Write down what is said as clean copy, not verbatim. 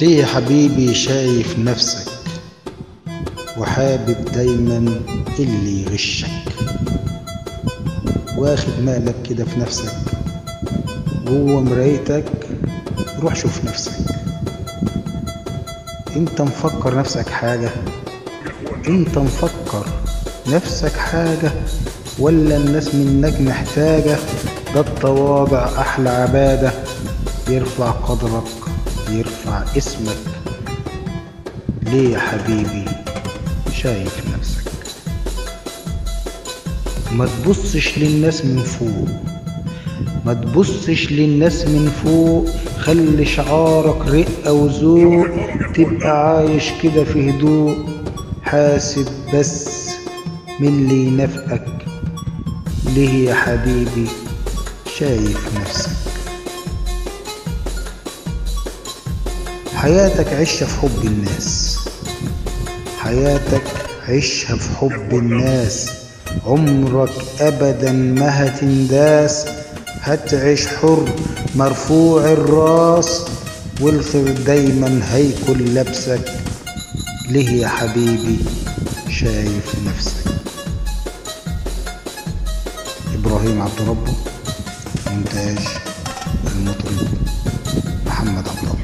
ليه يا حبيبي شايف نفسك وحابب دايما اللي يغشك، واخد مالك كده في نفسك جوه مرايتك؟ روح شوف نفسك. انت مفكر نفسك حاجة؟ انت مفكر نفسك حاجة ولا الناس منك محتاجة؟ ده التواضع احلى عبادة، يرفع قدرك يرفع اسمك. ليه يا حبيبي شايف نفسك؟ ما تبصش للناس من فوق، ما تبصش للناس من فوق، خلي شعارك رقة وذوق، تبقى عايش كده في هدوء. حاسب بس من اللي ينافقك. ليه يا حبيبي شايف نفسك؟ حياتك عيشها في حب الناس، حياتك عيشها في حب الناس، عمرك أبدا ما هتنداس. هتعيش حر مرفوع الراس، والخير دايما هيكون لابسك. ليه يا حبيبي شايف نفسك؟ إبراهيم عبد ربه، مونتاج المطرب محمد عبد الله.